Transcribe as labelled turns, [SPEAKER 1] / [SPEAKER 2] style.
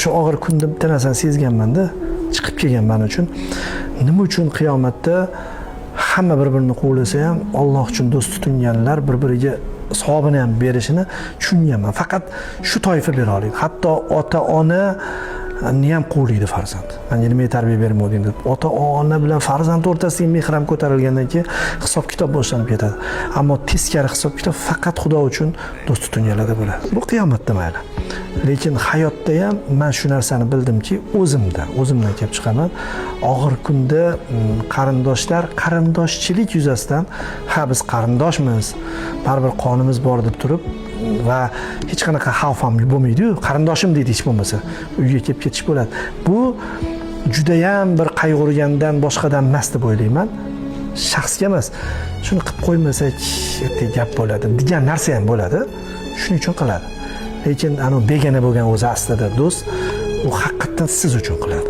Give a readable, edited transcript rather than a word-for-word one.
[SPEAKER 1] Shu og'ir kunda bitta narsani sezganmanda, chiqib kelgan man uchun. Nima uchun qiyomatda hamma bir birini quvlasa ham, Olloh uchun do'st tutinganlar bir biriga savobini ham berishini tushunganman. Faqat shu toifa bera oladi. Hatto ota ona ni ham quvlaydi farzand, manga nimaga tarbiya bermading deb. Ota ona bilan farzand o'rtasidagi mehr ham ko'tarilgandan keyin hisob kitob boshlanib ketadi. Ammo teskari hisob kitob faqat Xudo uchun do'st tutinganlarda bo'ladi. Bu qiyomatda mayli, lekin hayotda ham man shu narsani bildimki, o'zimdan kelib chiqaman. Og'ir kunda qarindoshlar qarindoshchilik yuzasidan, ha, biz qarindoshmiz, baribir qonimiz bor deb turib va hech qanaqa xavf ham bo'lmaydiyu, qarindoshim deydi, hech bo'lmasa uyga kelib ketish bo'ladi. Bu judayam bir qayg'urgandan boshqadan emas deb o'ylayman, shaxsga emas. Shuni qilib qo'ymasak, ertaga gap bo'ladi degan narsa ham bo'ladi, shuning uchun qiladi. Lekin anavi begona bo'lgan, o'zi aslida do'st, u haqiqatdan siz uchun qiladi.